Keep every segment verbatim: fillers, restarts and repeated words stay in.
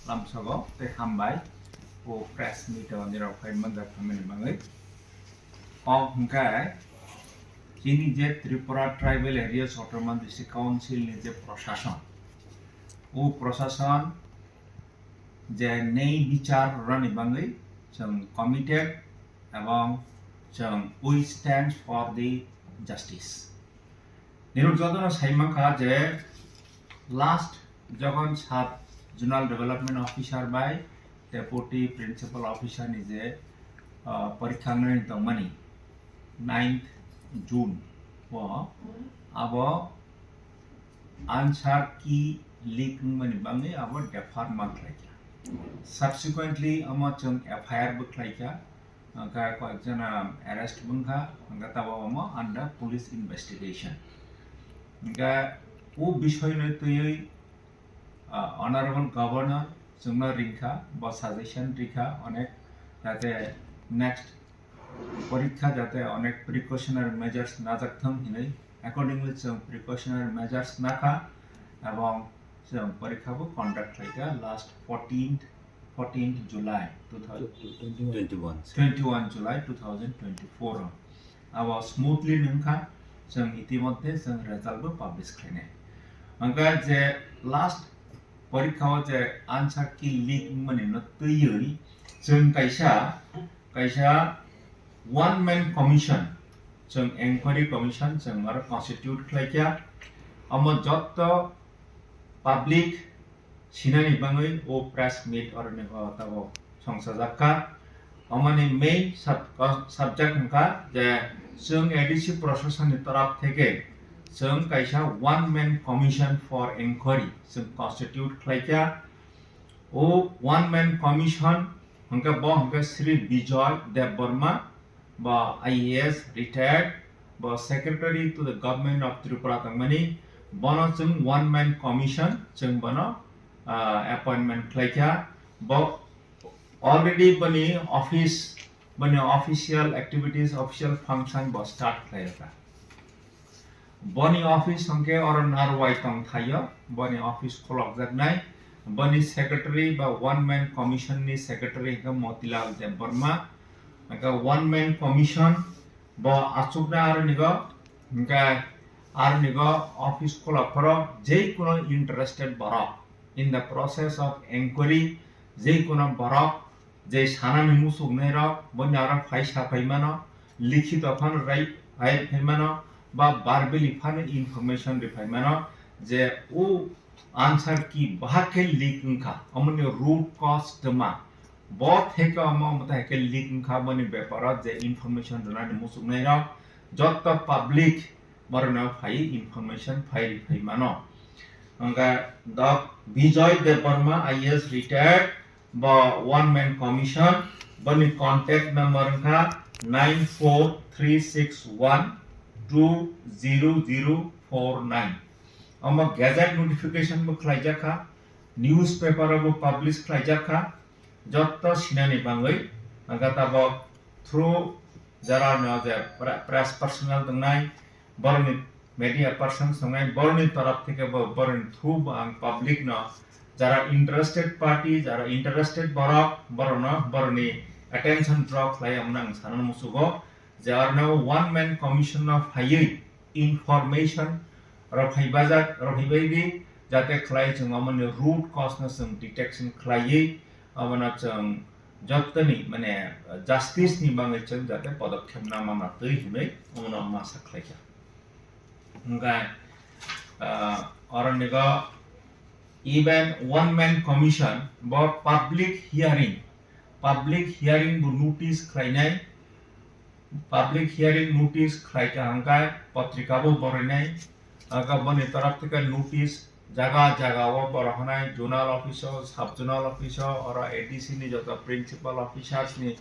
Lamsogo tei hambai o press meet o nirok phai manjak phaimani bagwi. O hwnkhe chini je Tripura Tribal Areas Autonomous District Council ni je prosason, o prosason je nei bichar rwni bagwi chwng committed ebong chwng we stand for the justice. Nirok jotono sai mankha je last jokhon sub zonal development officer bai deputy principal officer ni je, ah, porikha wngwi tongmani ninth June o abo answer key leak wngmani bagwi abo defer ma khlaikha. Subsequently omo chwng F I R bo khlaikha. Hwnkhe koyekjona arrest wngkha, hwnkhe tabok omo under police investigation. Hwnkhe o bisoyno twiwi, ah, Honorable Governor chwngno ringkha, bo suggestion rikha onek, jate next porikha jate onek precautionary measures najak thung hinwi, accordingly chwng precautionary measures nakha, ebong chwng porikha bo conduct khlaikha last fourteenth fourteenth July two thousand, twenty-one. Twenty-one July two thousand twenty-four o. Abo smoothly wngkha, chwng itimodhye chwng result bo publish khlainai. Hwnkhe je last porikha o je answer key leak wngmani no twiwi chwng kaisa, kaisa one man commission, chwng enquiry commission chwng aro constitute khlaikha. Omo jotto public sinani bagwi o press meet oroni o tabok songchajak kha. Omoni main sub-, subject wngkha je chwng A D C proshasonni toraf theke chwng kaisa one man commission for enquiry chwng constitute khlaikha. O one man commission hwnkhe bo hwnkhe Shri Bijoy Debbarma, bo I A S retired, bo Secretary to the Government of Tripura tongmani, bono chwng one man commission, chwng bono, ah, appointment khlaikha. Bo already boni office, boni official activities, official function bo start khlaikha. Boni office hwnkhe oro Narwai tong thaio, boni office khulokjaknai. Boni secretary ba one man commission ni secretary hwnkhe Motilal Debbarma. Hwnkhe one man commission bo achukna aronigo, hwnkhe aronigo office khulok phoro jei kuno interested borok in the process of enquiry, jei kuno borok je sanani muchuknairok, boni aro phai sa phai mano, likhito phano rai, rai phai mano, ba verbally phano information ri phai mano, je o answer key bahak khe leak wngkha, omoni root cause twma, bo theke omo, omo theke leak wngkha, boni beparo je information rwnani muchuknairok, jotto public borokno phai information phai ri phai mano. Hwnkhe Doc Bijoy Debbarma, I A S retired, bo one man commission, boni contact number wngkha nine four three six one two zero zero four nine. Omo gazette notification bo khlaijak kha, newspaper o bo publish khlaijak kha, jotto sinani bagwi, hwnkhe tabok through jara no je pre-, press personnel tongnai, borokni media person tongnai, borokni torop theke bo, borokni through bo ang public no, jara interested party, jara interested borok, borokno, borokni attention draw khlai, amno ang sana musugo, je arno one man commission no phaiwi information rw phai bajak, rw phai bai di, jate khlai chwng amoni root cause no chwng detection khlaiwi, abono chwng jottoni, mane, justice ni bagwi chwng jate podokkhep na manna twi hinwi omono masa khlaikha. Hwnkhe, ah, oronigo even one man commission bo public hearing, public hearing bo notice khlainai, public hearing notice khlaikha hwnkhe potrika bo borinai, hwnkhe boni torop theke notice jaga jaga o borok hanai zonal office o, sub zonal office o, oro A D C ni joto principal officers ni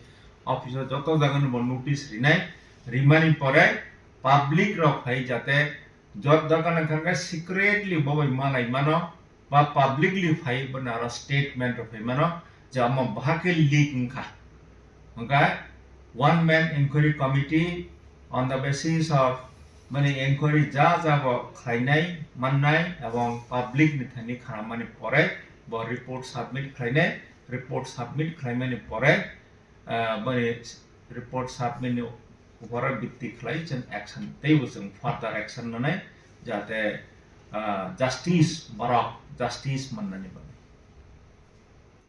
office o joto jaga ni bo notice rinai, rimani pore public rok phai jate jot dogan wngkha khe secretly bo bai malai mano ba publicly phai bo naro statement rok phai mano je omo bahai khe leak wngkha. Hwnkhe one man inquiry committee on the basis of mani inquiry ja ja bo khlainai mannai ebong public ni thani khanamani pore bo report submit khlainai, report submit khlaimani pore, ah, bani report submit ni upore bhitti khlai chwng action teibo chwng further action nanai, jate, ah, justice borok justice mannani bagwi.